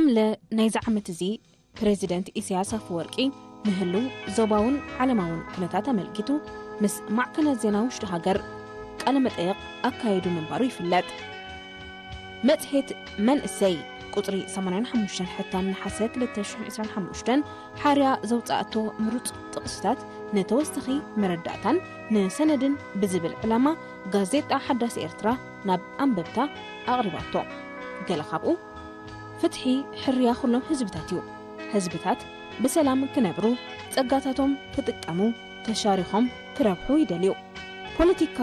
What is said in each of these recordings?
ሓምለ ናይዚ ዓመት እዚ ፕሬዚደንት ኢሳያስ ኣፈወርቂ ንህልው ዞባውን ዓለማውን ኩነታት ኣመልኪቱ ምስ ማዕከናት ዜና ውሽጢ ሃገር ቃለ መጠየቕ ኣካይዱ ምንባሩ ይፍለጥ። መጽሔት መንእሰይ ቁጽሪ ሰማንያን ሓሙሽተን ሕታም ነሓሰ ክልተ ሽሕን ዕስራን ሓሙሽተን ሓርያ ዘውጻእቶ ምሩጽ ጥቕስታት ንተወሳኺ መረዳእታን ንሰነድን ብዝብል ዕላማ ጋዜጣ ሓዳስ ኤርትራ ናብ ኣንበብታ ኣቕሪባቶ። ገለ ካብኡ፣ ፍትሒ ሕርያ ኩሎም ህዝብታት እዩ። ህዝብታት ብሰላም ክነብሩ፣ ጸጋታቶም ክጥቀሙ፣ ተሻሪኾም ክረብሑ ይደልዩ። ፖለቲካ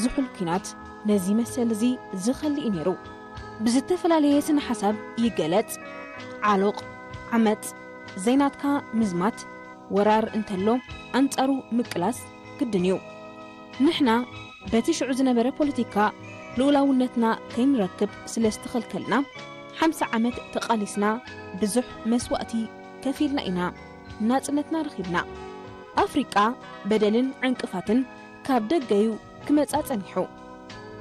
ዝሑል ኲናት ነዚ መሰል እዚ ዝኸሊ እዩ ነይሩ። ብዝተፈላለየ ስነ ሓሳብ ይገለጽ። ዓሎቕ፣ ዓመጽ፣ ዘይናትካ ምዝማት፣ ወራር እንተሎ ኣንጻሩ ምቅላስ ግድን እዩ። ንሕና በቲ ሽዑ ዝነበረ ፖለቲካ ልኡላውነትና ከይንረክብ ስለ ዝተኸልከልና፣ ሓምሳ ዓመት ተቓሊስና፣ ብዙሕ መስዋእቲ ከፊልና ኢና ናጽነትና ረኺብና። ኣፍሪቃ በደልን ዕንቅፋትን ካብ ደገዩ ክመጻ ጸኒሑ።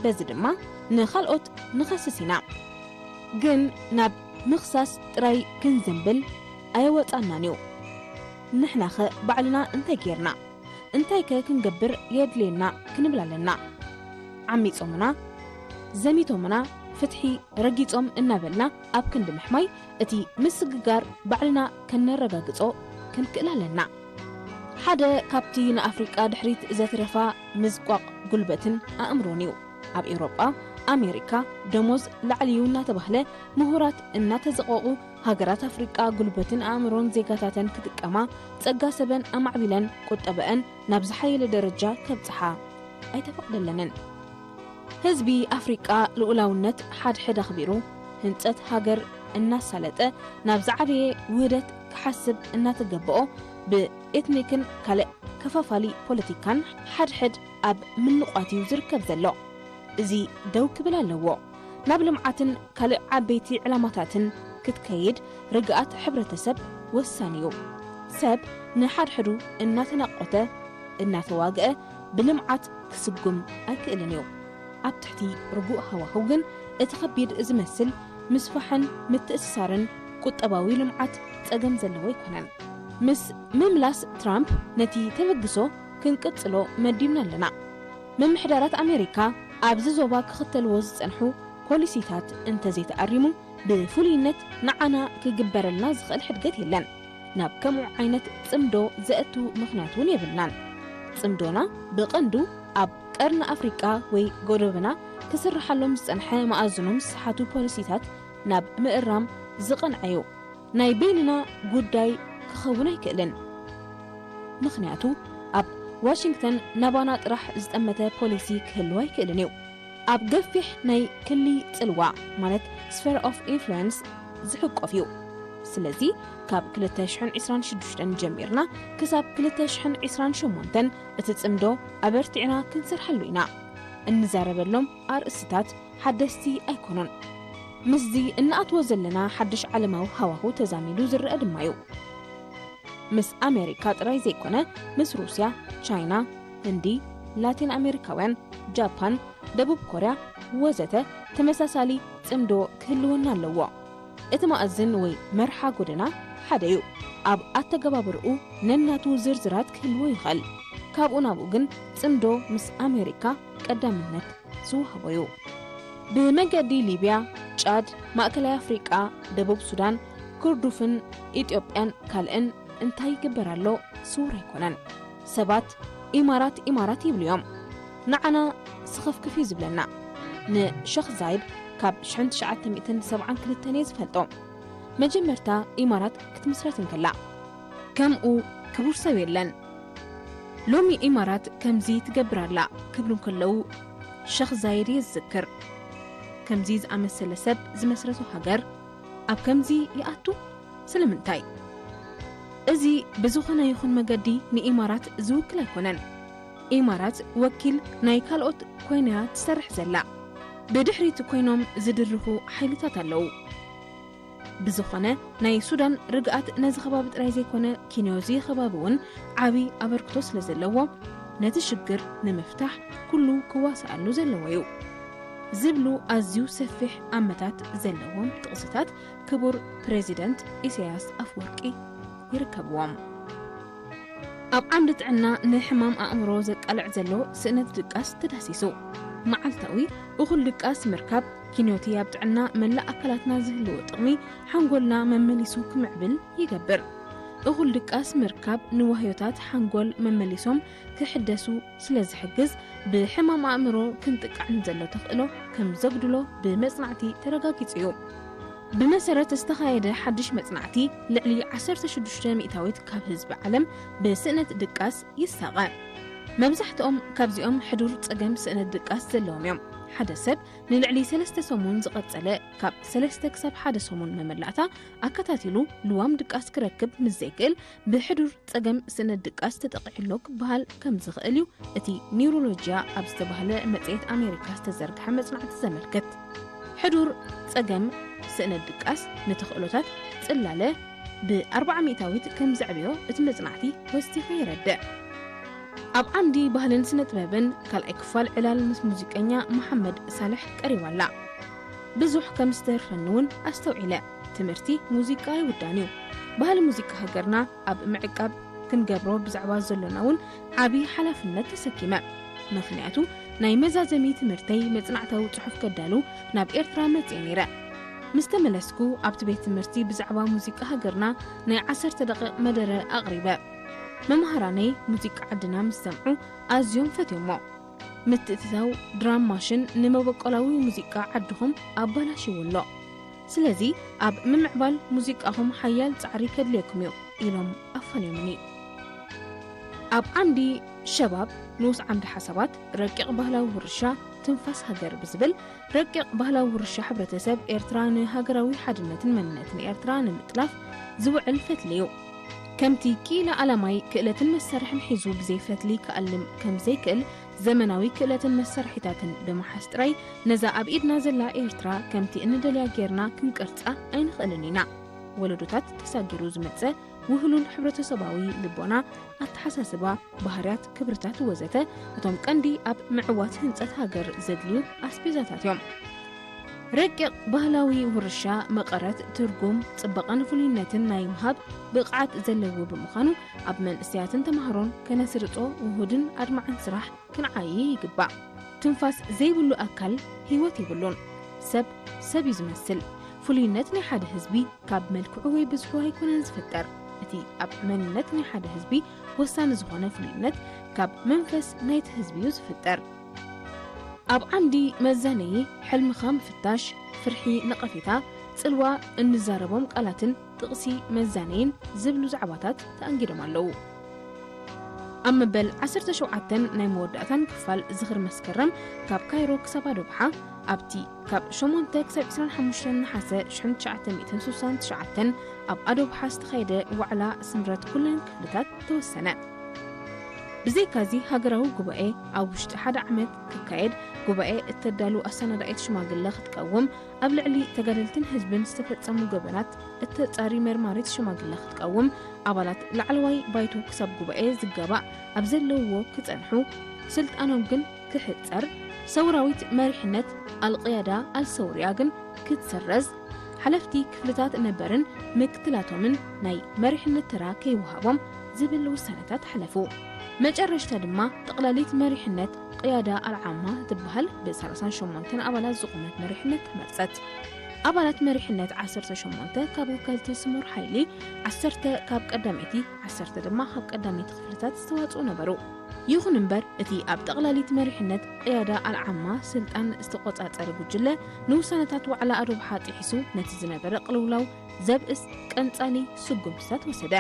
በዚ ድማ ንኻልኦት ንኸስስ ኢና። ግን ናብ ምኽሳስ ጥራይ ክንዘንብል ኣየወጻናን እዩ። ንሕናኸ ባዕልና እንታይ ጌርና? እንታይከ ክንገብር የድልየና ክንብል ኣለና። ዓሚጾምና፣ ዘሚቶምና፣ ፍትሒ ረጊጾም እናበልና ኣብ ክንዲ ምሕማይ፣ እቲ ምስግጋር ባዕልና ከነረጋግጾ ክንክእል ኣለና። ሓደ ካብቲ ንኣፍሪቃ ድሕሪት ዘትረፋ ምዝቋቕ ጉልበትን ኣእምሮን እዩ። ኣብ ኤውሮጳ፣ ኣሜሪካ ደሞዝ ላዕሊ እዩ እናተባህለ፣ ምሁራት እናተዘቐቑ፣ ሃገራት ኣፍሪቃ ጉልበትን ኣእምሮን ዜጋታተን ክጥቀማ፣ ጸጋ ሰበን ኣማዕቢለን ቁጠበአን ናብ ዝሓየለ ደረጃ ከብጽሓ ኣይተፈቕደለንን። ህዝቢ ኣፍሪቃ ልኡላውነት ሓድሕድ ኣኽቢሩ፣ ህንጸት ሃገር እናሳለጠ፣ ናብ ዝዓበየ ውህደት ክሓስብ እናተገበኦ፣ ብኤትኒክን ካልእ ከፋፋሊ ፖለቲካን ሓድሕድ ኣብ ምንቋት እዩ ዝርከብ ዘሎ። እዚ ደው ክብል ኣለዎ። ናብ ልምዓትን ካልእ ዓበይቲ ዕላማታትን ክትከይድ ርግኣት ሕብረተሰብ ወሳኒ እዩ። ሰብ ንሓድሕዱ እናተናቆተ፣ እናተዋግአ ብልምዓት ክስጉም ኣይክእልን እዩ። ኣብ ትሕቲ ርጉእ ሃዋህው ግን እቲ ከቢድ ዝመስል ምስፋሕን ምትእስሳርን ቁጠባዊ ልምዓት ጸገም ዘለዎ ኣይኮነን። ምስ ምምላስ ትራምፕ ነቲ ተበግሶ ክንቅጽሎ መዲብና ኣለና። ምምሕዳራት ኣሜሪካ ኣብዚ ዞባ ክኽተልዎ ዝጸንሑ ፖሊሲታት እንተዘይተኣሪሙ፣ ብፍሉይነት ንዓና ክግበረልና ዝኽእል ሕድገት የለን። ናብ ከምኡ ዓይነት ጽምዶ ዘእቱ ምኽንያት እውን የብልናን። ጽምዶና ብቐንዱ ኣብ ቀርኒ ኣፍሪቃ ወይ ጎደብና ክስርሓሎም ዝጸንሐ መኣዝኖም ዝሰሓቱ ፖሊሲታት ናብ ምእራም ዝቐንዐ እዩ። ናይ በይንና ጉዳይ ክኸውን ኣይክእልን። ምኽንያቱ ኣብ ዋሽንግተን ናባና ጥራሕ ዝጠመተ ፖሊሲ ክህልው ኣይክእልን እዩ። ኣብ ገፊሕ ናይ ክሊ ጽልዋ ማለት sphere of influence ዝሕቆፍ እዩ። ስለዚ ካብ ክልተ ሽሕን ዕስራን ሽዱሽተን ጀሚርና ክሳብ ክልተ ሽሕን ዕስራን ሸሞንተን እቲ ጽምዶ ኣበርቲዕና ክንሰርሓሉ ኢና። እንዛረበሎም ኣርእስትታት ሓደስቲ ኣይኮኑን። ምስዚ እንኣትዎ ዘለና ሓድሽ ዓለማዊ ሃዋህው ተዛሚዱ ዝረኣ ድማ እዩ። ምስ ኣሜሪካ ጥራይ ዘይኮነ፣ ምስ ሩስያ፣ ቻይና፣ ህንዲ፣ ላቲን ኣሜሪካውያን፣ ጃፓን፣ ደቡብ ኮርያ ወዘተ ተመሳሳሊ ጽምዶ ክህልወና ኣለዎ። እቲ መኣዝን ወይ መርሓ ጎደና ሓደ እዩ። ኣብ ኣተገባብርኡ ነናቱ ዝርዝራት ክህልዎ ይኽእል። ካብኡ ናብኡ ግን ጽምዶ ምስ ኣሜሪካ ቀዳምነት ዝወሃቦ እዩ። ብመገዲ ሊብያ፣ ጫድ፣ ማእከላይ ኣፍሪቃ፣ ደቡብ ሱዳን፣ ኩርዱፍን ኢትዮጵያን ካልእን እንታይ ይግበር ኣሎ ስዉር ኣይኮነን። ሰባት ኢማራት ኢማራት ይብሉ እዮም። ንዓና ስኽፍክፍ እዩ ዝብለና። ንሸኽ ዛይድ ካብ ሽሕን ትሽዓተ ሚእትን ሰብዓን ክልተን እየ ዝፈልጦ። መጀመርታ ኢማራት ክትምስረት እንከላ ከምኡ ክቡር ሰብ የለን። ሎሚ ኢማራት ከምዚ ትገብር ኣላ ክብሉ እንከለዉ ሸኽ ዛይድ እየ ዝዝክር። ከምዚ ዝኣመሰለ ሰብ ዝመስረቶ ሃገር ኣብ ከምዚ ይኣቱ? ስለምንታይ? እዚ ብዝኾነ ይኹን መገዲ ንኢማራት ዝውክል ኣይኮነን። ኢማራት ወኪል ናይ ካልኦት ኮይና እያ ትሰርሕ ዘላ። ብድሕሪት ኮይኖም ዝድርኹ ሓይልታት ኣለዉ። ብዝኾነ ናይ ሱዳን ርግኣት ነዚ ከባቢ ጥራይ ዘይኮነ ኪንዮዚ ከባቢ እውን ዓቢ ኣበርክቶ ስለ ዘለዎ ነቲ ሽግር ንምፍታሕ ኩሉ ክዋስኣሉ ዘለዎ እዩ። ዝብሉ ኣዝዩ ሰፊሕ ኣመታት ዘለዎም ጥቕስታት ክቡር ፕሬዚደንት ኢሳያስ ኣፍወርቂ ይርከብዎም። ኣብ ዓምዲ ጥዕና ንሕማም ኣእምሮ ዘቃልዕ ዘሎ ስእነት ድቃስ ተዳሲሱ። መዓልታዊ እኹል ድቃስ ምርካብ ኪንዮቲ ኣብ ጥዕና መላእ ኣካላትና ዝህልዎ ጥቕሚ ሓንጎልና መመሊሱ ክምዕብል ይገብር። እኹል ድቃስ ምርካብ ንዋህዮታት ሓንጎል መመሊሶም ክሕደሱ ስለ ዝሕግዝ ብሕማም ኣእምሮ ክንጥቃዕ ንዘሎ ተኽእሎ ከም ዘጉድሎ ብመጽናዕቲ ተረጋጊጹ እዩ። ብመሰረት ዝተኻየደ ሓድሽ መጽናዕቲ ልዕሊ ዓሰርተ ሽዱሽተ ሚእታዊት ካብ ህዝቢ ዓለም ብስእነት ድቃስ ይሳቐ። መብዛሕትኦም ካብዚኦም ሕዱር ጸገም ስእነት ድቃስ ዘለዎም እዮም። ሓደ ሰብ ንልዕሊ ሰለስተ ሰሙን ዝቐጸለ ካብ ሰለስተ ክሳብ ሓደ ሰሙን መመላእታ ኣከታቲሉ ልዋም ድቃስ ክረክብ ምስ ዘይክእል ብሕዱር ጸገም ስእነት ድቃስ ተጠቒዑ ኣሎ ክበሃል ከም ዝኽእል እዩ እቲ ኒውሮሎጂያ ኣብ ዝተባህለ መጽሔት ኣሜሪካ ዝተዘርግሐ መጽናዕቲ ዘመልክት። ሕዱር ጸገም ስእነት ድቃስ ንተኽእሎታት ጽላለ ብኣርባዓ ሚእታዊት ከም ዘዕብዮ እቲ መጽናዕቲ ወሲኹ የረድእ። ኣብ ዓምዲ ባህልን ስነ ጥበብን ካልኣይ ክፋል ዕላል ምስ ሙዚቀኛ መሓመድ ሳልሕ ቀሪባ ኣላ። ብዙሕ ከም ዝተርፈኒ እውን ኣስተውዒለ። ትምህርቲ ሙዚቃ ኣይውዳን እዩ። ባህሊ ሙዚቃ ሃገርና ኣብ ምዕቃብ ክንገብሮ ብዛዕባ ዘሎና እውን ዓቢ ሓላፍነት ተሰኪመ። ምኽንያቱ ናይ መዛዘሚ ትምህርተይ መጽናዕታዊ ጽሑፍ ከዳሉ ናብ ኤርትራ መጽየ ነይረ። ምስ ተመለስኩ ኣብቲ ቤት ትምህርቲ ብዛዕባ ሙዚቃ ሃገርና ናይ ዓሰርተ ደቂቕ መደረ ኣቕሪበ። መምሃራነይ ሙዚቃ ዓድና ምስ ሰምዑ ኣዝዮም ፈትዮሞ። ምትእትታው ድራም ማሽን ንመበቆላዊ ሙዚቃ ዓድኹም ኣባላሽዎ ኣሎ። ስለዚ ኣብ ምምዕባል ሙዚቃኹም ሓያል ጻዕሪ ከድልየኩም እዩ ኢሎም ኣፋንዮምኒ። ኣብ ዓምዲ ሸባብ ንኡስ ዓምዲ ሓሳባት ረቂቕ ባህላዊ ውርሻ ትንፋስ ሃገር ብዝብል ረቂቕ ባህላዊ ውርሻ ሕብረተሰብ ኤርትራ ንሃገራዊ ሓድነትን መንነትን ኤርትራ ንምጥላፍ ዝውዕል ፈትሊ እዩ። ከምቲ ክኢላ ኣላማይ ክእለትን መሳርሕን ሒዙ ብዘይ ፈትሊ ክኣልም ከም ዘይክእል ዘመናዊ ክእለትን መሳርሒታትን ብምሓዝ ጥራይ ነዛ ኣብ ኢድና ዘላ ኤርትራ ከምቲ እንደልያ ጌርና ክንቀርጻ ኣይንኽእልን ኢና። ወለዶታት ተሳጊሩ ዝመጸ ውህሉል ሕብረተሰባዊ ልቦና፣ ኣተሓሳስባ፣ ባህርያት፣ ክብርታት ወዘተ እቶም ቀንዲ ኣብ ምዕዋት ህንጸት ሃገር ዘድልዩ ኣስቤዛታት እዮም። ረቂቕ ባህላዊ ውርሻ መቐረት ትርጉም፣ ጽባቐን ፍሉይነትን ናይ ምሃብ ብቕዓት ዘለዎ ብምዃኑ ኣብ መንእሰያትን ተማሃሮን ከነስርጾ ውሁድን ኣድማዕን ስራሕ ክንዓዪ ይግባእ። ትንፋስ ዘይብሉ ኣካል ህይወት የብሉን። ሰብ ሰብ እዩ ዝመስል። ፍሉይነት ናይ ሓደ ህዝቢ ካብ መልክዑ ወይ ብዝሑ ኣይኮነን ዝፍጠር። እቲ ኣብ መንነት ናይ ሓደ ህዝቢ ወሳኒ ዝኾነ ፍሉይነት ካብ መንፈስ ናይቲ ህዝቢ እዩ ዝፍጠር። ኣብ ዓምዲ መዛነዪ፣ ሕልምኻ ምፍታሽ፣ ፍርሒ፣ ነቐፌታ፣ ጽልዋ፣ እንዛረቦም ቃላትን ጥቕሲ መዛነይን ዝብሉ ዛዕባታት ተኣንጊዶም ኣለዉ። ኣብ መበል ዓሰርተ ሸውዓተን ናይ መወዳእታን ክፋል ዝኽሪ መስከረም ካብ ካይሮ ክሳብ ኣዶብሓ ኣብቲ ካብ ሸሞንተ ክሳብ ዕስራን ሓሙሽተን ነሓሰ ሽሕን ትሽዓተ ሚእትን ስሳን ትሽዓተን ኣብ ኣዶብሓ ዝተኻየደ ዋዕላ ስምረት ኩለን ክፍልታት ተወሰነ። ብዘይካዚ ሃገራዊ ጉባኤ ኣብ ውሽጢ ሓደ ዓመት ክካየድ ጉባኤ እተዳሉ ኣሰናዳኢት ሽማግለ ክትቀውም፣ ኣብ ልዕሊ ተጋደልትን ህዝብን ዝተፈጸሙ ገበናት እተጻሪ መርማሪት ሽማግለ ክትቀውም፣ ኣባላት ላዕለዋይ ባይቶ ክሳብ ጉባኤ ዝጋባእ ኣብ ዘለውዎ ክጸንሑ፣ ስልጣኖም ግን ክሕጸር፣ ሰውራዊት መሪሕነት ኣልቅያዳ ኣልሰውርያ ግን ክትስረዝ፣ ሓለፍቲ ክፍልታት ነበርን ምክትላቶምን ናይ መሪሕነት ተራ ከይወሃቦም ዝብል ውሳነታት ሓለፉ። መጨረሽታ ድማ ጠቕላሊት መሪሕነት ቅያዳ ኣልዓማ ትበሃል ብሰላሳን ሸሞንተን ኣባላት ዝቖመት መሪሕነት ተመርጸት። ኣባላት መሪሕነት ዓሰርተ ሸሞንተ ካብ ወከልቲ ስሙር ሓይሊ፣ ዓሰርተ ካብ ቀዳመይቲ፣ ዓሰርተ ድማ ካብ ቀዳመይቲ ክፍልታት ዝተዋጽኡ ነበሩ። ይኹን እምበር፣ እቲ ኣብ ጠቕላሊት መሪሕነት ቅያዳ ኣልዓማ ስልጣን ዝተቖጻጸረ ጉጅለ ንውሳነታት ዋዕላ ኣዶብሓ ጥሒሱ ነቲ ዝነበረ ቅልውላው ዘብእስ ቀንጻሊ ስጉምትታት ወሰደ።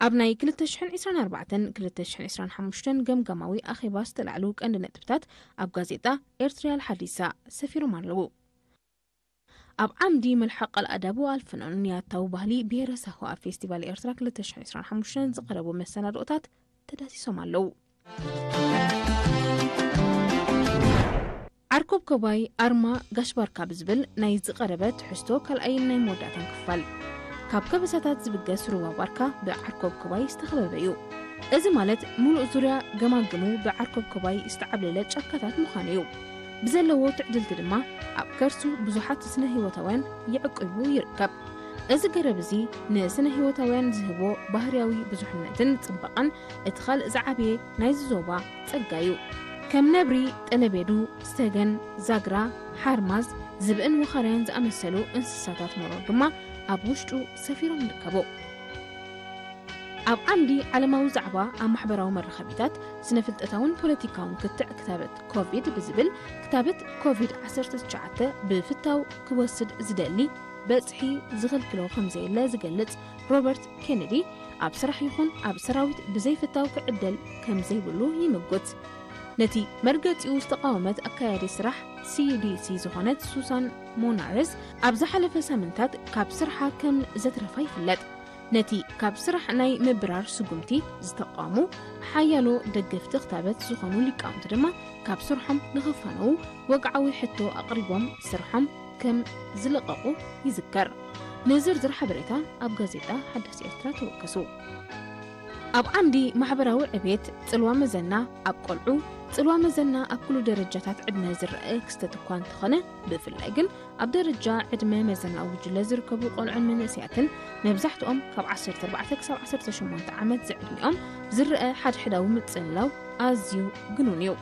ኣብ ናይ ክልተ ሽሕን ዕስራን ኣርባዕተን ክልተ ሽሕን ዕስራን ሓሙሽተን ገምጋማዊ ኣኼባ ዝተላዕሉ ቀንዲ ነጥብታት ኣብ ጋዜጣ ኤርትርያ ሓዲሳ ሰፊሮም ኣለዉ። ኣብ ዓምዲ መልሓቕ ቃል ኣዳቡ ኣልፈኖን ያታዊ ባህሊ ብሄረ ሳሆ ኣብ ፌስቲቫል ኤርትራ ክልተ ሽሕን ዕስራን ሓሙሽተን ዝቐረቡ መሰናድኦታት ተዳሲሶም ኣለዉ። ዓርኮብ ኮባይ ኣርማ ጋሽ ባርካ ብዝብል ናይ ዝቐረበ ትሕዝቶ ካልኣይን ናይ መወዳእታን ክፋል። ካብ ከበሳታት ዝብገስ ሩባ ባርካ ብዓርኮብ ኮባይ ዝተኸበበ እዩ። እዚ ማለት፣ ምሉእ ዙርያ ገማግሙ ብዓርኮብኮባይ ዝተዓብለለ ጫካታት ምዃኑ እዩ። ብዘለዎ ትዕድልቲ ድማ፣ ኣብ ከርሱ ብዙሓት ስነ ህይወታውያን የዕቂቡ ይርከብ። እዚ ገረብ እዚ ንስነ ህይወታውያን ዝህቦ ባህርያዊ ብዙሕነትን ጽባቐን እቲ ካልእ ዝዓበየ ናይዚ ዞባ ጸጋ እዩ። ከም ነብሪ፣ ጠለቤዱ፣ ሰገን፣ ዛግራ፣ ሓርማዝ፣ ዝብእን ወኻርያን ዝኣመሰሉ እንስሳታት መሮር ድማ ኣብ ውሽጡ ሰፊሮም ይርከቡ። ኣብ ዓምዲ ዓለማዊ ዛዕባ፣ ኣብ ማሕበራዊ መራኸቢታት፣ ስነ ፍልጠታውን ፖለቲካውን ክትዕ ክታበት ኮቪድ ብዝብል፣ ክታበት ኮቪድ ዓሰርተ ትሽዓተ ብፍታው ክወስድ ዝደሊ በጽሒ ዝኽልክሎ ከም ዘየለ ዝገልጽ ሮበርት ኬነዲ፣ ኣብ ስራሕ ይኹን ኣብ ሰራዊት ብዘይፍታው ክዕደል ከም ዘይብሉ ይምጉት። ነቲ መርገጺኡ ዝተቓወመት ኣካያዲ ስራሕ ሲ ዩ ዲ ሲ ዝኾነት ሱሳን ሞናርስ፣ ኣብ ዝሓለፈ ሳምንታት ካብ ስርሓ ከም ዘትረፋ ይፍለጥ። ነቲ ካብ ስራሕ ናይ ምብራር ስጉምቲ ዝተቓወሙ ሓያሎ ደገፍቲ ክታበት ዝኾኑ ሊቃውንቲ ድማ፣ ካብ ስርሖም ንኽፋነዉ ወግዓዊ ሕቶ ኣቕሪቦም ስርሖም ከም ዝለቐቑ ይዝከር። ንዝርዝር ሓበሬታ ኣብ ጋዜጣ ሓዳስ ኤርትራ ተወከሱ። ኣብ ዓምዲ ማሕበራዊ ዕቤት፣ ጽልዋ መዘና ኣብ ቆልዑ፣ ጽልዋ መዘና ኣብ ኩሉ ደረጃታት ዕድመ ዝረአ ክስተት እኳ እንተኾነ፣ ብፍላይ ግን ኣብ ደረጃ ዕድመ መዘናዊ ጉጅለ ዝርከቡ ቆልዑን መንእሰያትን፣ መብዛሕትኦም ካብ ዓሰርተ ኣርባዕተ ክሳብ ዓሰርተ ሸሞንተ ዓመት ዝዕድሚኦም፣ ዝረአ ሓድሕዳዊ ምጽልላው ኣዝዩ ግኑን እዩ።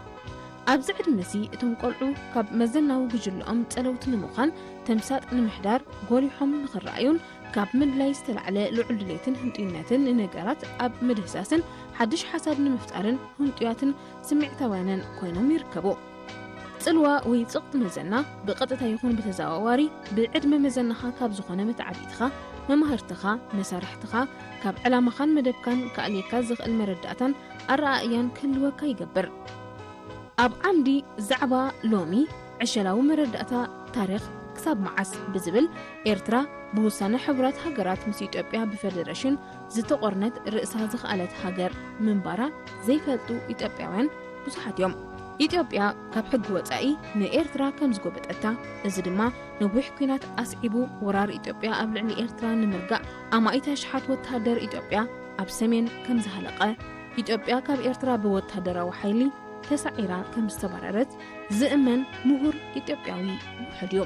ኣብዚ ዕድመ እዚ እቶም ቆልዑ ካብ መዘናዊ ጉጅለኦም ጸለውቲ ንምዃን፣ ተምሳጥ ንምሕዳር፣ ጎሊሖም ንኽረኣዩን ካብ ምድላይ ዝተላዕለ ልዑል ድሌትን ህንጡይነትን ንነገራት ኣብ ምድህሳስን ሓድሽ ሓሳብ ንምፍጣርን ህንጡያትን ስምዒታውያንን ኮይኖም ይርከቡ። ጽልዋ ወይ ጽቕጢ መዘና ብቐጥታ ይኹን ብተዘዋዋሪ ብዕድመ መዘናኻ ካብ ዝኾነ መተዓብይትኻ፣ መማህርትኻ፣ መሳርሕትኻ፣ ካብ ዕላማኻን መደብካን ክኣልየካ ዝኽእል መረዳእታን ኣረኣእያን ክህልወካ ይገብር። ኣብ ዓምዲ ዛዕባ ሎሚ፣ ዕሸላዊ መረዳእታ ታሪኽ ክሳብ መዓስ ብዝብል፣ ኤርትራ ብውሳነ ሕቡራት ሃገራት ምስ ኢትዮጵያ ብፈደረሽን ዝተቖርነት ርእሳ ዝኸኣለት ሃገር ምንባራ ዘይፈልጡ ኢትዮጵያውያን ብዙሓት እዮም። ኢትዮጵያ ካብ ሕጊ ወጻኢ ንኤርትራ ከም ዝጎበጠታ፣ እዚ ድማ ነዊሕ ኲናት ኣስዒቡ፣ ወራር ኢትዮጵያ ኣብ ልዕሊ ኤርትራ ንምርጋእ ኣማኢት ኣሽሓት ወተሃደር ኢትዮጵያ ኣብ ሰሜን ከም ዝሃለቐ፣ ኢትዮጵያ ካብ ኤርትራ ብወተሃደራዊ ሓይሊ ተሳዒራ ከም ዝተባረረት ዝእመን ምሁር ኢትዮጵያዊ ውሑድ እዩ።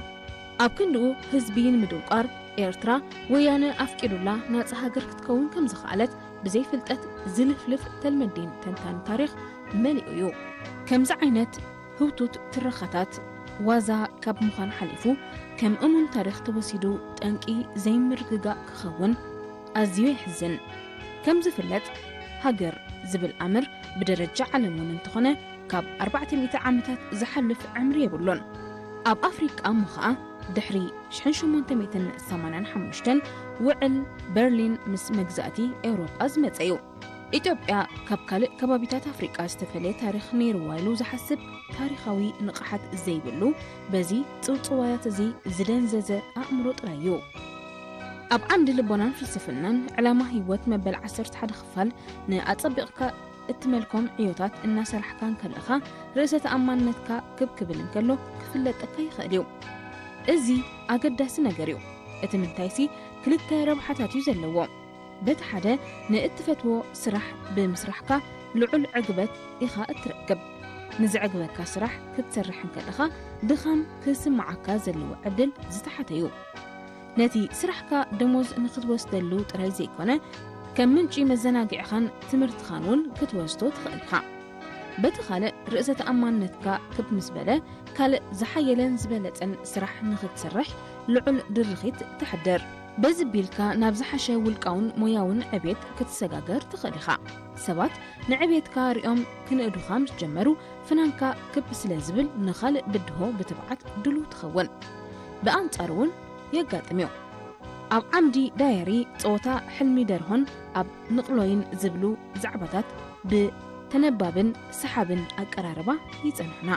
ኣብ ክንድኡ ህዝቢ ንምድንቋር፣ ኤርትራ ወያነ ኣፍቂዱላ ናጻ ሃገር ክትከውን ከም ዝኸኣለት ብዘይፍልጠት ዝልፍልፍ ተልመዲን ተንታኒ ታሪኽ መሊኡ እዩ። ከምዚ ዓይነት ህውቱት ትረኻታት ዋዛ ካብ ምዃን ሓሊፉ፣ ከም እሙን ታሪኽ ተወሲዱ ጠንቂ ዘይምርግጋእ ክኸውን ኣዝዩ የሕዝን። ከም ዝፍለጥ፣ ሃገር ዝብል ኣምር ብደረጃ ዓለም እውን እንተኾነ፣ ካብ ኣርባዕተ ሚእቲ ዓመታት ዝሓልፍ ዕምሪ የብሉን። ኣብ ኣፍሪቃ እሞ ኸኣ፣ ድሕሪ ሽሕን ሸሞንተ ሚእትን ሰማንያን ሓሙሽተን ውዕል በርሊን ምስ መግዛእቲ ኤውሮጳ ዝመጸ እዩ። ኢትዮጵያ ካብ ካልእ ከባቢታት ኣፍሪቃ ዝተፈልየ ታሪኽ ነይርዋ ኢሉ ዝሓስብ ታሪኻዊ ንቕሓት ዘይብሉ፣ በዚ ጽውጽዋያት እዚ ዝደንዘዘ ኣእምሮ ጥራይ እዩ። ኣብ ዓምዲ ልቦናን ፍልስፍናን፣ ዕላማ ህይወት መበል ዓሰርተ ሓደ ክፋል፣ ንኣጸቢቕካ እትመልኮም ዕዮታት እናሰራሕካ እንከለኻ፣ ርእሰ ተኣማንነትካ ክብ ክብል እንከሎ ክፍለጠካ ይኽእል እዩ። እዚ ኣገዳሲ ነገር እዩ። እቲ ምንታይሲ፣ ክልተ ረብሓታት እዩ ዘለዎ። በቲ ሓደ፣ ንእትፈትዎ ስራሕ ብምስራሕካ ልዑል ዕግበት ኢኻ እትረክብ። ንዘዕግበካ ስራሕ ክትሰርሕ እንከለኻ፣ ድኻም ክስምዓካ ዘለዎ ዕድል ዝተሓተ እዩ። ነቲ ስራሕካ ደሞዝ ንኽትወስደሉ ጥራይ ዘይኮነ፣ ከም ምንጪ መዘናግዕኻን ትምህርትኻን እውን ክትወስዶ ትኽእል ኢኻ። በቲ ካልእ፣ ርእሰ ተኣማንነትካ ክብ ምስ በለ፣ ካልእ ዝሓየለን ዝበለጸን ስራሕ ንኽትሰርሕ ልዑል ድርኺት ተሕድር። በዚ ቢልካ ናብ ዝሓሸ ውልቃውን ሞያውን ዕቤት ክትሰጋገር ትኽእል ኢኻ። ሰባት ንዕቤትካ ሪኦም ክንእዱኻ ምስ ጀመሩ፣ ፍናንካ ክብ ስለ ዝብል፣ ንኻልእ ብድሆ ብትብዓት ድሉው ትኸውን። ብኣንጻሩ እውን የጋጥም እዩ። ኣብ ዓምዲ ዳየሪ፣ ጸወታ ሕልሚ ደርሆን ኣብ ንቕሎይን ዝብሉ ዛዕባታት ብተነባብን ሰሓብን ኣቀራርባ ይጸንሑና።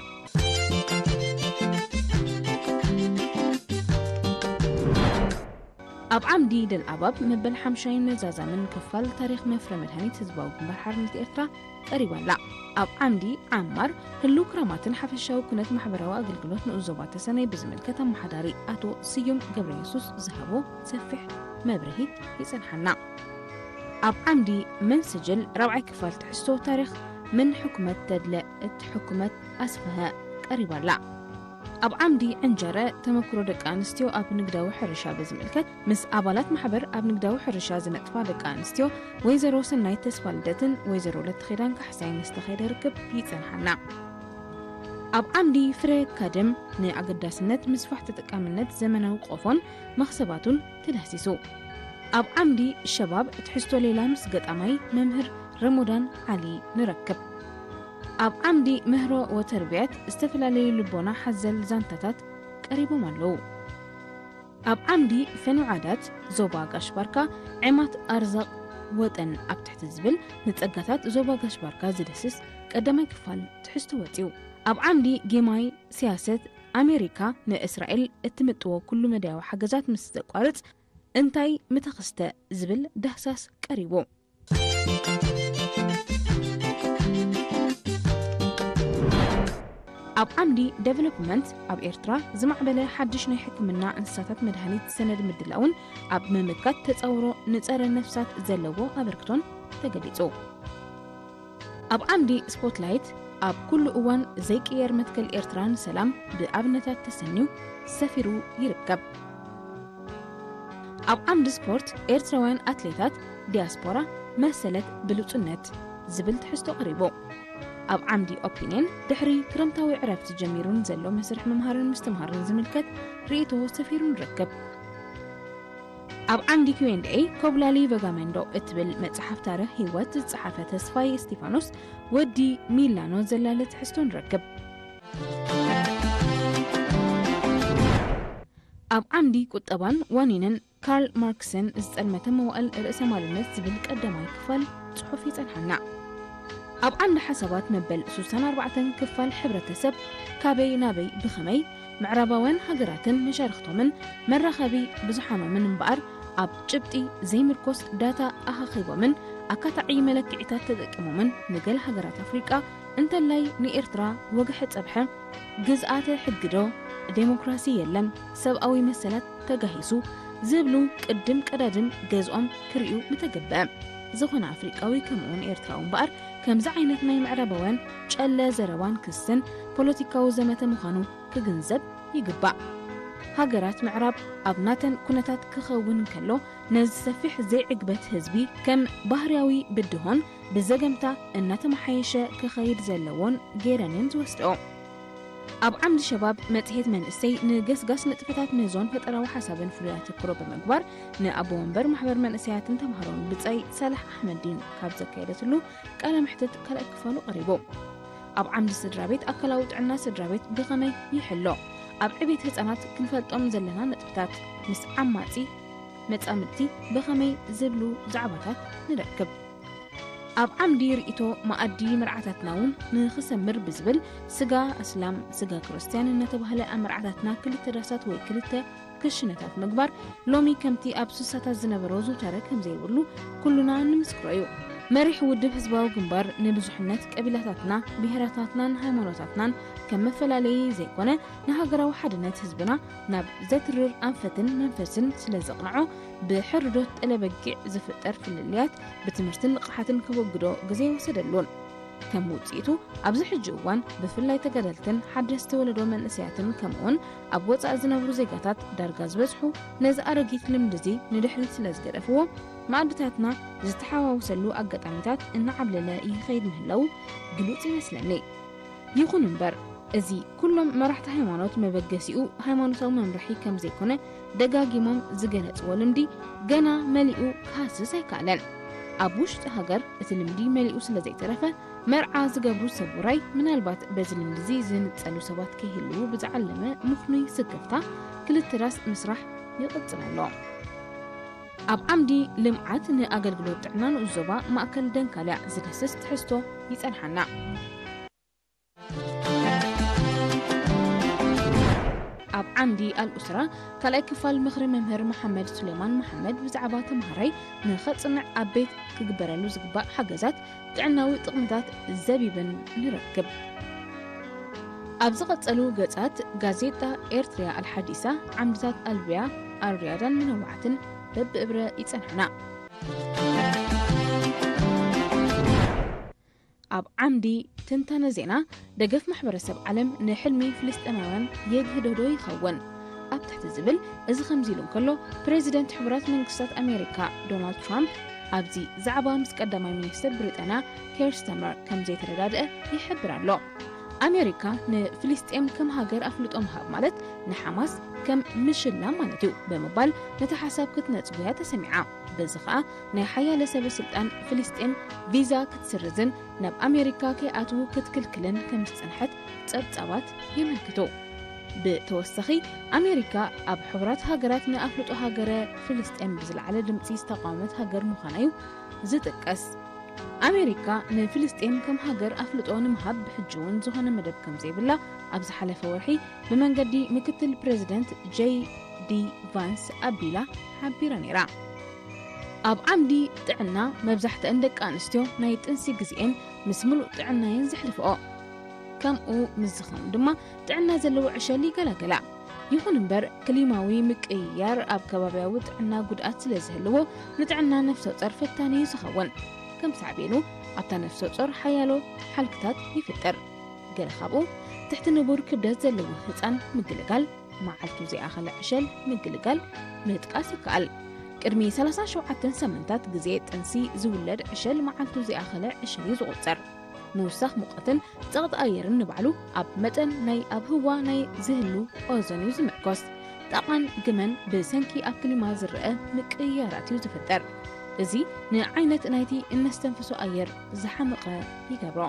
ኣብ ዓምዲ ደልኣባብ፣ መበል ሓምሻይን መዛዛምን ክፋል ታሪኽ መፍረ መድሃኒት ህዝባዊ ግንባር ሓርነት ኤርትራ ቀሪባ ኣላ። ኣብ ዓምዲ ዓማር፣ ህሉው ክራማትን ሓፈሻዊ ኩነት ማሕበራዊ ኣገልግሎት ንኡስ ዞባ ተሰነይ ብዝምልከት ኣመሓዳሪ ኣቶ ስዩም ገብረየሱስ ዝሃቦ ሰፊሕ መብርሂ ይጸንሓና። ኣብ ዓምዲ መን ስጅል ራብዓይ ክፋል ትሕዝቶ ታሪኽ ምን ሕኩመት ተድለ እቲ ሕኩመት ኣስፍሀ ቀሪባ ኣላ። ኣብ ዓምዲ ዕንጀረ ተመክሮ ደቂ ኣንስትዮ ኣብ ንግዳዊ ሕርሻ ብዝምልከት ምስ ኣባላት ማሕበር ኣብ ንግዳዊ ሕርሻ ዝነጥፋ ደቂ ኣንስትዮ ወይዘሮ ሰናይት ተስፋ ልደትን ወይዘሮ ለተኺዳን ካሕሳይን ዝተኻየደ ርክብ ይጸንሓና። ኣብ ዓምዲ ፍረ ካድም ንኣገዳስነት ምስፋሕ ተጠቃምነት ዘመናዊ ቆፎን መኽሰባቱን ተዳህሲሱ። ኣብ ዓምዲ ሸባብ ትሕዝቶ ሌላ ምስ ገጣማይ መምህር ረሞዳን ዓሊ ንረክብ። ኣብ ዓምዲ ምህሮ ወተርብያት ዝተፈላለዩ ልቦና ሓዘል ዛንታታት ቀሪቦም ኣለዉ። ኣብ ዓምዲ ፈንው ዓዳት ዞባ ጋሽ ባርካ ዕማት ኣርዛቕ ወጠን ኣብ ትሕቲ ዝብል ንጸጋታት ዞባ ጋሽ ባርካ ዝድህስስ ቀዳማይ ክፋል ትሕዝቶ ወጺኡ። ኣብ ዓምዲ ጌማይ ስያሰት ኣሜሪካ ንእስራኤል እትምጥዎ ኩሉ መዳያዊ ሓገዛት ምስ ዘቋርጽ እንታይ ምተኸስተ ዝብል ዳህሳስ ቀሪቡ። ኣብ ዓምዲ ዴቨሎፕመንት ኣብ ኤርትራ ዝማዕበለ ሓድሽ ናይ ሕክምና እንስሳታት መድሃኒት ሰነድ ምድላውን ኣብ ምምካት ተጻውሮ ንጸረ ነፍሳት ዘለዎ ኣበርክቶን ተገሊጹ። ኣብ ዓምዲ ስፖትላይት ኣብ ኩሉ እዋን ዘይቅየር መትከል ኤርትራ ንሰላም ብኣብነታት ተሰንዩ ሰፊሩ ይርከብ። ኣብ ዓምዲ ስፖርት ኤርትራውያን ኣትሌታት ዲያስፖራ መሰለት ብሉጽነት ዝብል ትሕዝቶ ቀሪቡ። ኣብ ዓምዲ ኦፒንየን ድሕሪ ክረምታዊ ዕረፍቲ ጀሚሩን ዘሎ መስርሕ ምምሃርን ምስትምሃርን ዝምልከት ርእይቶ ሰፊሩ ንረክብ። ኣብ ዓምዲ ኪው ኤንድ ኤ ኮብላሊ ቨጋመንዶ እትብል መጽሓፍ ታሪኽ ህይወት ዝጸሓፈ ተስፋይ እስቲፋኖስ ወዲ ሚላኖ ዘላለ ትሕዝቶ ንረክብ። ኣብ ዓምዲ ቁጠባን ዋኒንን ካርል ማርክስን ዝጸልመተ መዋእል ርእሰ ማልነት ዝብል ቀዳማይ ክፋል ጽሑፍ ይጸንሓና። ኣብ ዓምዲ ሓሳባት መበል ሱሳን ኣርባዕተን ክፋል ሕብረተሰብ ካበይ ናበይ ብኸመይ ምዕራባውያን ሃገራትን መሻርኽቶምን መራኸቢ ብዙሓኖምን እምበኣር ኣብ ጭብጢ ዘይምርኮስ ዳታ ኣኻኺቦምን ኣካታዒ መለክዒታት ተጠቂሞምን ንገለ ሃገራት ኣፍሪቃ እንተላይ ንኤርትራ ወግሐ ጸብሐ ግዝኣተ ሕጊ ዶ ዴሞክራሲ የለን ሰብኣዊ መሰላት ተጋሂሱ ዝብሉ ቅድም ቀዳድም ገዝኦም ክርእዩ ምተገበአ። ዝኾነ ኣፍሪቃዊ ከምኡውን ኤርትራዊ እምበኣር ከምዚ ዓይነት ናይ ምዕራባውያን ጨለ ዘረባን ክስን ፖለቲካዊ ዘመተ ምዃኑ ክግንዘብ ይግባእ። ሃገራት ምዕራብ ኣብ ናተን ኩነታት ክኸውን ከሎ ነዚ ሰፊሕ ዘይዕግበት ህዝቢ ከም ባህርያዊ ብድሆን ብዘገምታ እናተመሓየሸ ክኸይድ ዘለዎን ገይረን እየን ዝወስድኦ። ኣብ ዓምዲ ሸባብ መጽሔት መንእሰይ ንገስጋስ ንጥፈታት ምህዞን ፈጠራዊ ሓሳብን ፍሉይ ኣተክሮ ብምግባር ንኣቦ ወንበር ማሕበር መንእሰያትን ተምሃሮን ብጻይ ሳልሕ ኣሕመዲን ካብ ዘካየደትሉ ቃለ መሕትት ካልኣይ ክፋሉ ቀሪቡ። ኣብ ዓምዲ ስድራ ቤት ኣካላዊ ጥዕና ስድራ ቤት ብኸመይ ይሕሎ? ኣብ ዕቤት ህጻናት ክንፈልጦም ዘለና ነጥብታት ምስ ዓማጺ መጻምድቲ ብኸመይ ዝብሉ ዛዕባታት ንረክብ። ኣብ ዓምዲ ርእይቶ መኣዲ መርዓታትና እውን ንኽሰምር ብዝብል ስጋ እስላም ስጋ ክርስትያን እናተባህለ ኣብ መርዓታትና ክልተ ዳሳት ወይ ክልተ ክሽነታት ምግባር ሎሚ ከምቲ ኣብ ስሳታት ዝነበሮ ዝውተረ ከም ዘይብሉ ኩሉና ንምስክሮ እዩ። መሪሕ ውድብ ህዝባዊ ግንባር ንብዙሕነት ቀቢላታትና፣ ብሄራታትናን ሃይማኖታትናን ከም መፈላለዪ ዘይኮነ ንሃገራዊ ሓድነት ህዝብና ናብ ዘትርር ኣንፈትን መንፈስን ስለ ዘቕንዖ ብሕርዶት ጠለበጊዕ ዝፍጠር ፍልልያት ብትምህርትን ንቕሓትን ከወግዶ ግዜ ይወሰደሉን። ከም ውጽኢቱ ኣብዚ ሕጂ እዋን ብፍላይ ተጋደልትን ሓደስቲ ወለዶ መንእሰያትን ከምኡውን ኣብ ወጻኢ ዝነብሩ ዜጋታት ዳርጋ ዝበዝሑ ነዚ ኣረጊት ልምዲ እዚ ንድሕሪት ስለ ዝገደፍዎ መኣድታትና ዝተሓዋወሰሉ ኣጋጣሚታት እናዓብለለ ይኸይድ ምህላው ግሉጽ ይመስለኒ። ይኹን እምበር እዚ ኩሎም መራሕቲ ሃይማኖት መበገሲኡ ሃይማኖታዊ መምርሒ ከም ዘይኮነ ደጋጊሞም ዝገለጽዎ ልምዲ ገና መሊኡ ክሃስስ ኣይከኣለን። ኣብ ውሽጢ ሃገር እቲ ልምዲ መሊኡ ስለ ዘይተረፈ መርዓ ዝገብሩ ሰብ ውራይ ምናልባት በዚ ልምዲ እዚ ዝንጸሉ ሰባት ከይህልዉ ብዝዓለመ ምኽኑይ ስክፍታ ክልተ ዳስ ምስራሕ ይቕጽል ኣሎ። ኣብ ዓምዲ ልምዓት ንኣገልግሎት ጥዕና ንኡስ ዞባ ማእከል ደንካልያ ዝድህስስ ትሕዝቶ ይጸንሓና። ኣብ ዓምዲ ኣልኡስራ ካልኣይ ክፋል ምኽሪ መምህር መሓመድ ሱሌማን መሓመድ ብዛዕባ ተምሃራይ ንኸጽንዕ ኣብ ቤት ክግበረሉ ዝግባእ ሓገዛት ጥዕናዊ ጥቕምታት ዘቢብን ንረክብ። ኣብ ዝቐጸሉ ገጻት ጋዜጣ ኤርትርያ ኣልሓዲሳ ዓምድታት ኣልብያ ኣርያዳን ምንዋዕትን በብእብረ ይጸንሑና። ኣብ ዓምዲ ትንታነ ዜና፣ ደገፍ ማሕበረሰብ ዓለም ንሕልሚ ፍልስጤማውያን የግህዶ ዶ ይኸውን? ኣብ ትሕቲ ዝብል፣ እዚ ከምዚ ኢሉ እንከሎ፣ ፕሬዚደንት ሕቡራት መንግስታት ኣሜሪካ ዶናልድ ትራምፕ ኣብዚ ዛዕባ ምስ ቀዳማይ ሚኒስትር ብሪጣንያ ኬር ስተመር ከም ዘይተረዳድአ ይሕብር ኣሎ። ኣሜሪካ ንፍልስጤም ከም ሃገር ኣፍልጦ ምሃብ ማለት ንሓማስ ከም ምሽላም ማለት እዩ ብምባል ነቲ ሓሳብ ክትነጽጎ እያ ተሰሚዓ። በዚ ኸኣ ናይ ሓያለ ሰበ ስልጣን ፍልስጤም ቪዛ ክትስርዝን ናብ ኣሜሪካ ከይኣትዉ ክትክልክልን ከም ዝጸንሐት ጸብጻባት የመልክቱ። ብተወሳኺ ኣሜሪካ ኣብ ሕቡራት ሃገራት ንኣፍልጦ ሃገረ ፍልስጤም ብዝለዓለ ድምጺ ዝተቃወመት ሃገር ምዃና እዩ ዝጥቀስ። ኣሜሪካ ንፍልስጤም ከም ሃገር ኣፍልጦ ንምሃብ ብሕጂ እውን ዝኾነ መደብ ከም ዘይብላ ኣብ ዝሓለፈ ወርሒ ብመንገዲ ምክትል ፕሬዚደንት ጄ ዲ ቫንስ ኣቢላ ሓቢራ ነይራ። ኣብ ዓምዲ ጥዕና፣ መብዛሕትአን ደቂ ኣንስትዮ ናይ ጥንሲ ግዜኤን ምስ ምሉእ ጥዕናየን ዘሕልፍኦ። ከምኡ ምስ ዝኾነ ድማ ጥዕና ዘለዎ ዕሸል ይገላገላ። ይኹን እምበር፣ ክሊማዊ ምቅይያር ኣብ ከባብያዊ ጥዕና ጉድኣት ስለ ዝህልዎ፣ ንጥዕና ነፍሰ ጾር ፈታኒ እዩ ዝኸውን። ከም ሳዕቤኑ፣ ኣብታ ነፍሰ ጾር ሓያሎ ሓልክታት ይፍጠር። ገለ ካብኡ፣ ትሕቲ ንቡር ክብደት ዘለዎ ህጻን ምግልጋል፣ መዓልቱ ዘይኣኸለ ዕሸል ምግልጋል ምጥቃስ ይከኣል። ቅድሚ ሰላሳን ሸውዓተን ሰመንታት ግዜ ጥንሲ ዝውለድ ዕሸል መዓልቱ ዘይኣኸለ ዕሸል እዩ ዝቑጸር። ምውሳኽ ሙቐትን ጸቕጢ ኣየርን ንባዕሉ ኣብ መጠን ናይ ኣብ ህዋ ናይ ዝህሉ ኦዞን እዩ ዝምርኮስ። ጣቓን ግመን ብሰንኪ ኣብ ክሊማ ዝረአ ምቅይያራት እዩ ዝፍጠር። እዚ ንዓይነት ናይቲ እነስተንፍሶ ኣየር ዝሓመቐ ይገብሮ።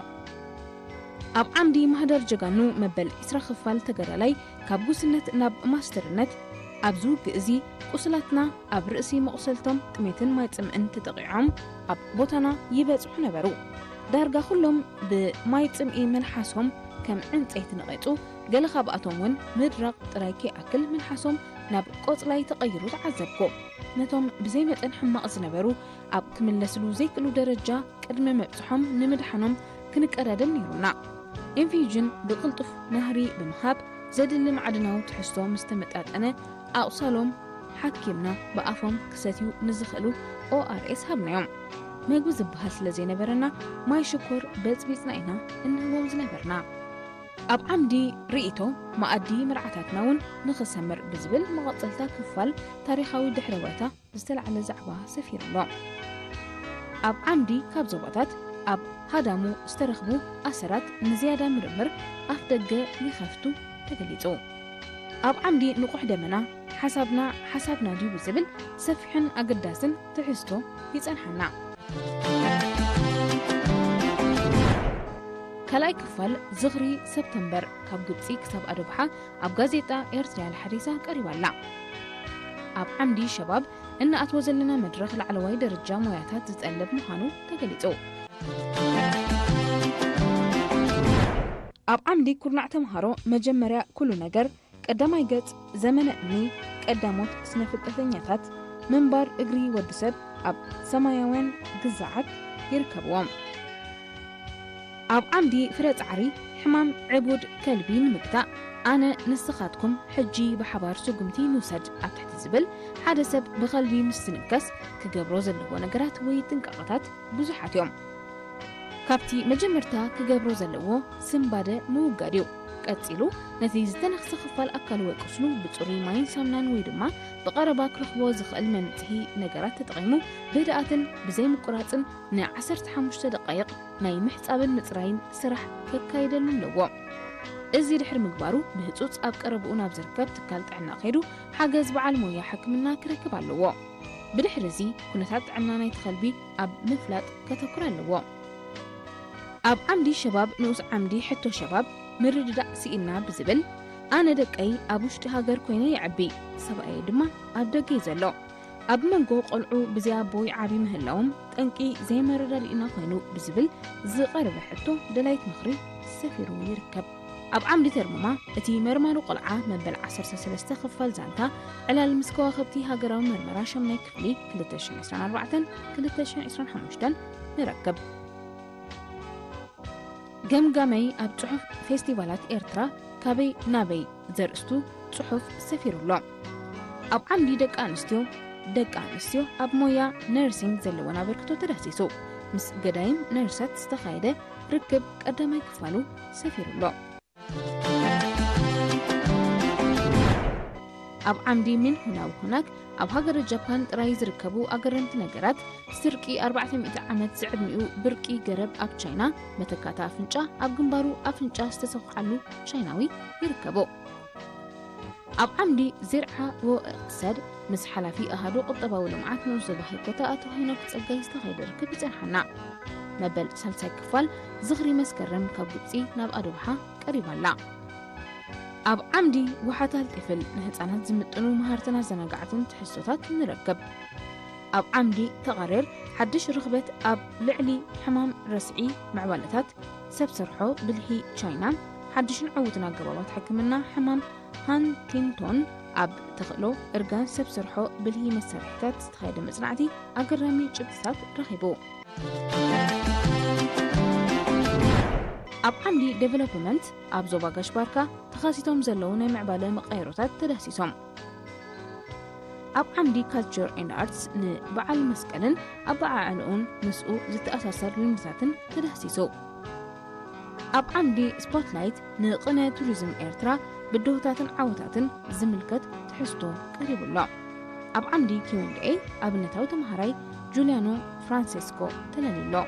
ኣብ ዓምዲ ማህደር ጀጋኑ መበል ዕስራ ክፋል ተጋዳላይ ካብ ጉስነት ናብ ማስተርነት፣ ኣብዚ ውግእ እዚ ቁስላትና ኣብ ርእሲ መቑሰልቶም ጥሜትን ማይ ጽምእን ተጠቒዖም ኣብ ቦታና ይበጽሑ ነበሩ። ዳርጋ ኩሎም ብማይ ጽምኢ መልሓሶም ከም ዕንጸይቲ ነቒጹ፣ ገለ ካብኣቶም እውን ምድራቕ ጥራይ ከይኣክል መልሓሶም ናብ ቆጽላይ ተቐይሩ ተዓዘብኩ። ነቶም ብዘይ መጠን ሕማቕ ዝነበሩ ኣብ ክምለስሉ ዘይክእሉ ደረጃ ቅድሚ ምብጽሖም ንምድሓኖም ክንቀዳደም ነይሩና። ኢንፊውዥን ብቕልጡፍ ናህሪ ብምሃብ ዘድሊ ማዕድናዊ ትሕዝቶ ምስ ተመጣጠነ ኣቑሳሎም ሓኪምና ብኣፎም ክሰትዩ ንዝኽእሉ ኦኣርኤስ ሃብናዮም። መግቢ ዝበሃል ስለ ዘይነበረና ማይ ሽኮር በጽቢጽና ኢና እንህቦም ዝነበርና። ኣብ ዓምዲ ርእይቶ መኣዲ መርዓታትና እውን ንኽሰምር ብዝብል መቐጸልታ ክፋል ታሪኻዊ ድሕረ ባይታ ዝተላዕለ ዛዕባ ሰፊሩ ኣሎ። ኣብ ዓምዲ ካብ ዞባታት ኣብ ሃዳሙ ዝተረኽቡ ኣሰራት ንዝያዳ ምርምር ኣፍ ደገ ይኸፍቱ ተገሊጹ። ኣብ ዓምዲ ንቑሕ ደመና ሓሳብና ሓሳብና ድዩ ብዝብል ሰፊሕን ኣገዳስን ትሕዝቶ ይጸንሓና። ካልኣይ ክፋል ዝኽሪ ሰፕተምበር ካብ ግብጺ ክሳብ ኣዶብሓ ኣብ ጋዜጣ ኤርትርያ ለሓዲሳ ቀሪባ ኣላ። ኣብ ዓምዲ ሸባብ እንኣትዎ ዘለና መድረኽ ላዕለዋይ ደረጃ ሞያታት ዝጠልብ ምዃኑ ተገሊጹ። ኣብ ዓምዲ ኩርናዕ ተምሃሮ መጀመርያ ኩሉ ነገር ቀዳማይ ገጽ ዘመነ እምኒ ቀዳሞት ስነ ፍልጠተኛታት ምንባር እግሪ ወዲ ሰብ ኣብ ሰማያውያን ግዛዓት ይርከብዎም። ኣብ ዓምዲ ፍረ ጻዕሪ ሕማም ዕቡድ ከልቢ ንምግታእ ኣነ ንስኻትኩም ሕጂ ብሓባር ስጉምቲ ንውሰድ ኣብ ትሕቲ ዝብል ሓደ ሰብ ብኸልቢ ምስ ዝንከስ ክገብሮ ዘለዎ ነገራት ወይ ጥንቃቐታት ብዙሓት እዮም። ካብቲ መጀመርታ ክገብሮ ዘለዎ ስንባደ ምውጋድ እዩ። ቀጺሉ ነቲ ዝተነኽሰ ክፋል ኣካሉ ወይ ቁስሉ ብጽሩይ ማይን ሳሙናን ወይ ድማ ብቐረባ ክረኽቦ ዝኽእል መንጽሂ ነገራት ተጠቒሙ ብህድኣትን ብዘይምቁራጽን ን15 ደቃይቕ ናይ ምሕጻብን ምጽራይን ስራሕ ከካይደሉ ኣለዎ። እዚ ድሕሪ ምግባሩ ብህጹጽ ኣብ ቀረብኡ ናብ ዝርከብ ትካል ጥዕና ከይዱ ሓገዝ በዓል ሞያ ሕክምና ክረክብ ኣለዎ። ብድሕሪ እዚ ኩነታት ጥዕና ናይቲ ከልቢ ኣብ ምፍላጥ ከተኩር ኣለዎ። ኣብ ዓምዲ ሸባብ ንኡስ ዓምዲ ሕቶ ሸባብ ምርድዳእ ስኢንና ብዝብል ኣነ ደቀይ ኣብ ውሽጢ ሃገር ኮይነ ይዕቢ፣ ሰብኣየይ ድማ ኣብ ደገ እዩ ዘሎ። ኣብ መንጎ ቆልዑ ብዘይ ኣቦ ይዓቢ ምህላዎም ጠንቂ ዘይመረዳድኢና ኮይኑ ብዝብል ዝቐረበ ሕቶ ደላይት ምኽሪ ሰፊሩ ይርከብ። ኣብ ዓምዲ ተርሙማ እቲ መርማሪ ቆልዓ መበል ዓሰርተ ሰለስተ ክፋል ዛንታ ዕላል ምስ ከዋኽብቲ ሃገራዊ መርመራ ሻምናይ ክፍሊ ክልተ ሽሕን ዕስራን ኣርባዕተን ክልተ ሽሕን ዕስራን ሓሙሽተን ንረክብ። ገምጋመይ ኣብ ጽሑፍ ፌስቲቫላት ኤርትራ ካበይ ናበይ ዘርእስቱ ጽሑፍ ሰፊሩ ኣሎ። ኣብ ዓምዲ ደቂ ኣንስትዮ፣ ደቂ ኣንስትዮ ኣብ ሞያ ነርሲንግ ዘለወን ኣበርክቶ ተዳሲሱ። ምስ ገዳይም ነርሳት ዝተኻየደ ርክብ ቀዳማይ ክፋሉ ሰፊሩ ኣሎ። ኣብ ዓምዲ ሚንሁናው ሁናክ ኣብ ሃገረ ጃፓን ጥራይ ዝርከቡ ኣገረምቲ ነገራት፣ ስርቂ ኣርባዕተ ሚእቲ ዓመት ዝዕድሚኡ ብርቂ ገረብ ኣብ ቻይና፣ መተካእታ ኣፍንጫ ኣብ ግንባሩ ኣፍንጫ ዝተሰኹዓሉ ቻይናዊ ይርከቡ። ኣብ ዓምዲ ዚርዓ ወእቅትሰድ ምስ ሓላፊ ኣሃዱ ቁጠባዊ ልምዓት ንኡስ ዞባ ሄኮታ ኣቶ ሄኖክ ጸጋይ ዝተኻየደ ርክብ ይጸንሓና። መበል ሳልሳይ ክፋል ዝኽሪ መስከረም ካብ ግብጺ ናብ ኣዶብሓ ቀሪባ ኣላ። ኣብ ዓምዲ ውሓታል ጢፍል ንህጻናት ዝምጥኑ መሃርትን ኣዘናጋዕትን ትሕዝቶታት ንረክብ። ኣብ ዓምዲ ተቓሬር ሓድሽ ርኽበት ኣብ ልዕሊ ሕማም ረስዒ ምዕባለታት ሰብ ሰርሖ ብልሒ ቻይና፣ ሓድሽን ዕዉትን ኣገባባት ሕክምና ሕማም ሃንቲንግቶን፣ ኣብ ተኽእሎ እርጋን ሰብ ሰርሖ ብልሒ መሳርሒታት ዝተኻየደ መጽናዕቲ ኣገራሚ ጭብጥታት ረኺቡ። ኣብ ዓምዲ ዴቨሎፕመንት ኣብ ዞባ ጋሽ ባርካ ተኻሲቶም ዘለዉ ናይ ምዕባለ መቐየሮታት ተዳህሲሶም። ኣብ ዓምዲ ካልቸር ኤንድ ኣርትስ ንበዓል መስቀልን ኣበዓዕልኡን ምስኡ ዝተኣሳሰር ልምድታትን ተዳህሲሱ። ኣብ ዓምዲ ስፖትላይት ንቕነ ቱሪዝም ኤርትራ ብድሆታትን ዓወታትን ዝምልከት ትሕዝቶ ቀሪቡ ኣሎ። ኣብ ዓምዲ ኪው ኤንድ ኤ ኣብነታዊ ተምሃራይ ጁልያኖ ፍራንሴስኮ ተላልዩ ኣሎ።